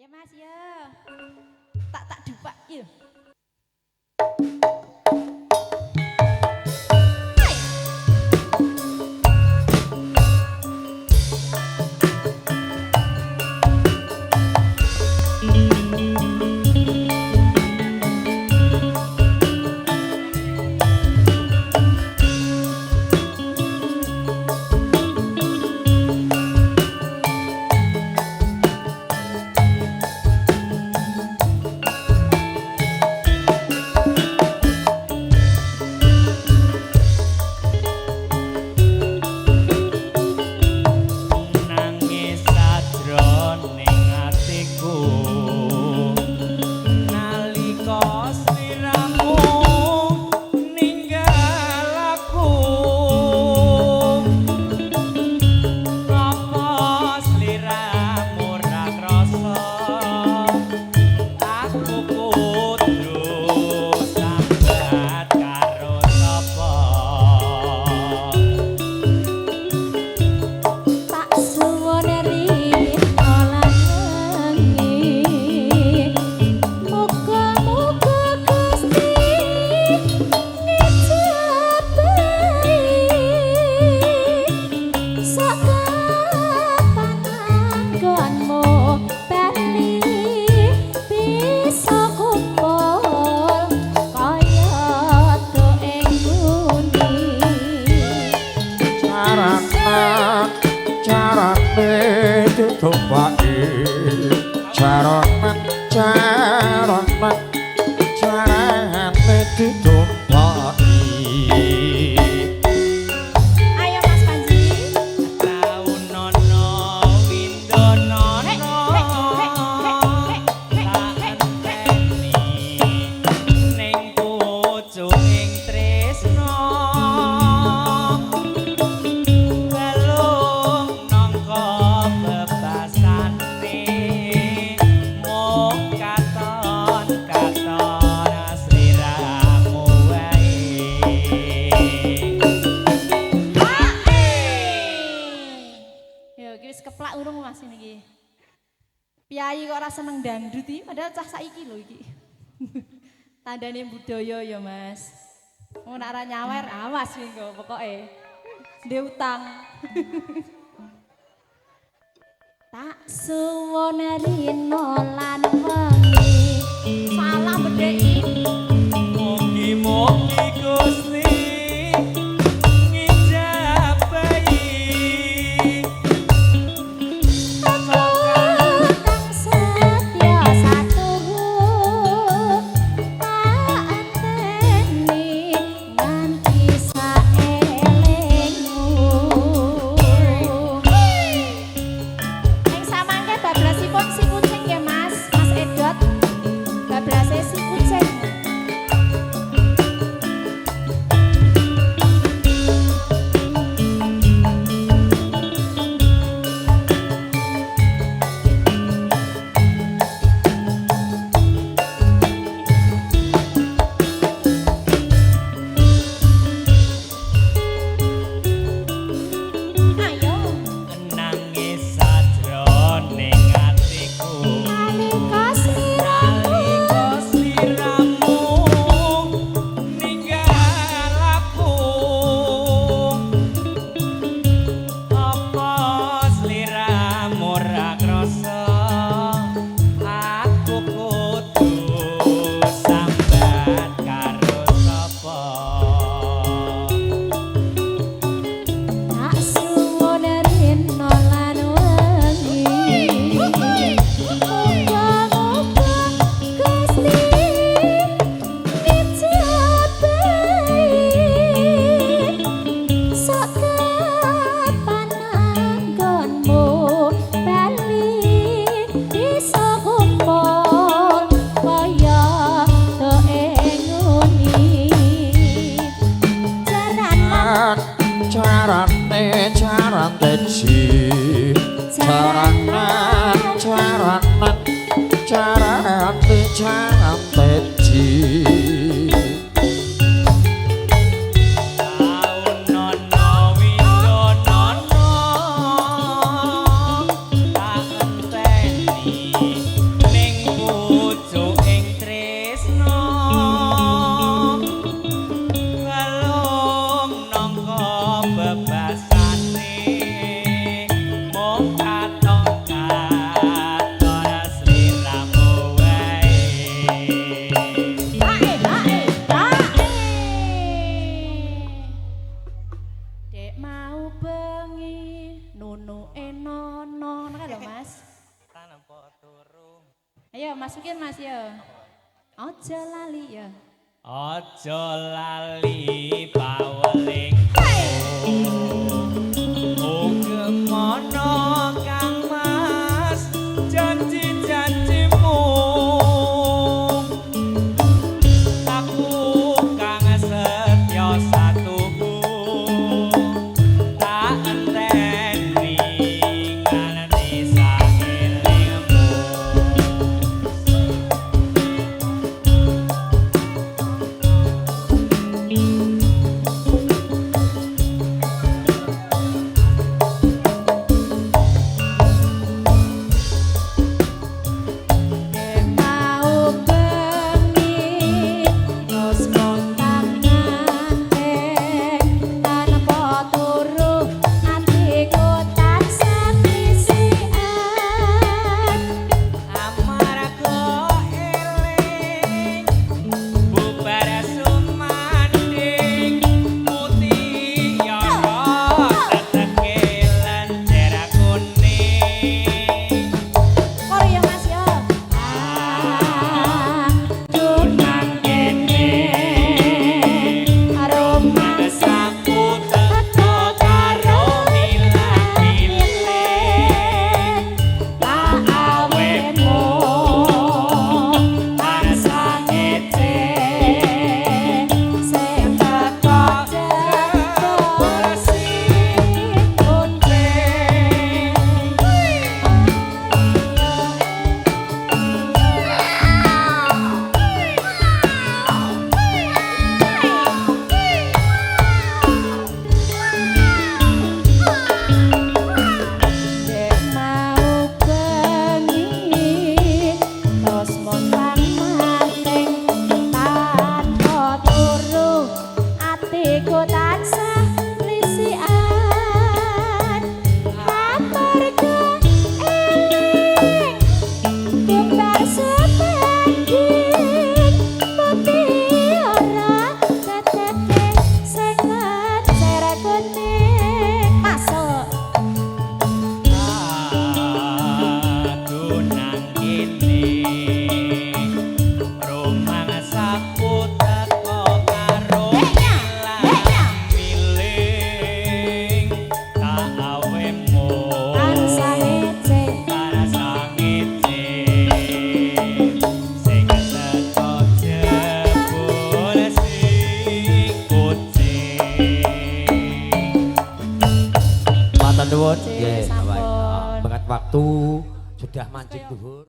Ayo Mas yo. Tak tak dupak yo. Tandane budaya ya Mas. Mau nak ra nyawer awas minggu pokoke. Ndek utang. Tak suwun rino lan wengi. Salah bedheki. Mugi-mugi Gusti ngijabahi. Ayo. Ayo masukin Mas yo. Aja lali ya. Aja lali pawelingku. Ugemono Kang Mas janji-janjimu. Aku kang setya satuhu. Tak enteni nganti saelingmu. Mau bengi terus montang manting tanpa turu atiku tansah bisikan. Amarga eling bubar sumanding putih yara teteke lenjer kuning. Kor ya Mas ya. Aduh Nang kene rumangsaku rumangsaku teko karo milah-milih. Tak awemu tansah ngece sing teko jebul si kucing. Dek mau bengi terus montang manting tanpa turu atiku tansah lisikan. Amarga eling bubar sebanding putih ora teteke sing lencer kuning. Masuk. Aduh nang kene rumangsaku teko karo milah-milih. Tak awemu Tansah ngece tansah ngece sing teko jebul si kucing. Matur nuwun. Nggih, Nggih, sampun. Mengingat waktu sudah mancing duhur.